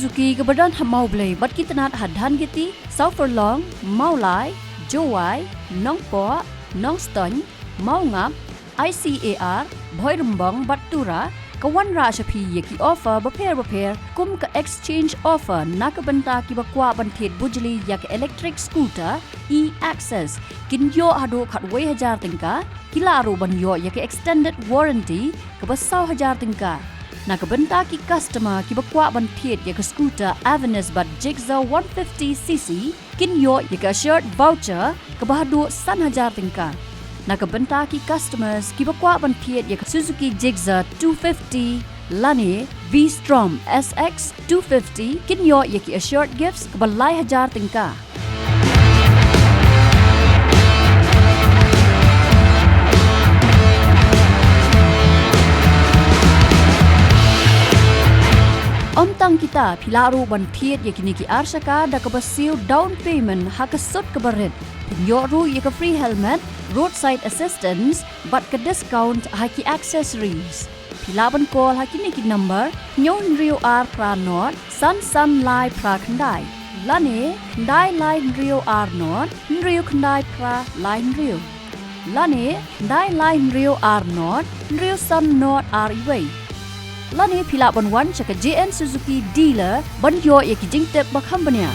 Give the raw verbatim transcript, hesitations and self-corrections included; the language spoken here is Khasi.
Suzuki kaba don ha Mawblei bad ki tnat ha Dhangiti, Sawfurlong, Mawlai, Jowai, Nongpoh, Nongstoiñ, Mawngap, I C A R, Bhoirymbong bad Tura, ka wanrah sha phi ïa ki offer bapher bapher kum ka exchange offer na ka bynta kiba kwah ban thied bujli ïa ka electric scooter e-Access, kin ïoh haduh khatwei hajar tyngka. Ki lah ruh ban ïoh ïa ka extended warranty kaba saw hajar tyngka. Na ka bynta ki customer kiba kwah ban thied ïa ka scooter Avenis bad Gixxer one fifty C C, kin ïoh ïa ka assured voucher kaba haduh san hajar tyngka. Na ka bynta ki customers kiba kwah ban thied ïa ka Suzuki Gixxer two fifty lane V-Strom S X two fifty, kin ïoh ïa ki assured gifts kaba lai hajar tyngka. Ym tang kita, phi lah ruh ban thied ïa kine ki ar shaka da kaba siew down payment ha ka sut kaba rit. Phin ïoh ruh ïa ka free helmet, roadside assistance bad ka discount ha ki accessories. Phi lah ban call ha kine ki number: hynñiew hynriew ar phra nod san san lai phra khyndai, lane khyndai lai hynriew ar nod hynriew khyndai phra lai hynriew, lane khyndai lai hynriew ar nod hynriew san nod ar wei. Lane phi lah ban wan sha ka J N Suzuki dealer ban ïoh ïa ki jingtip ba kham bniah.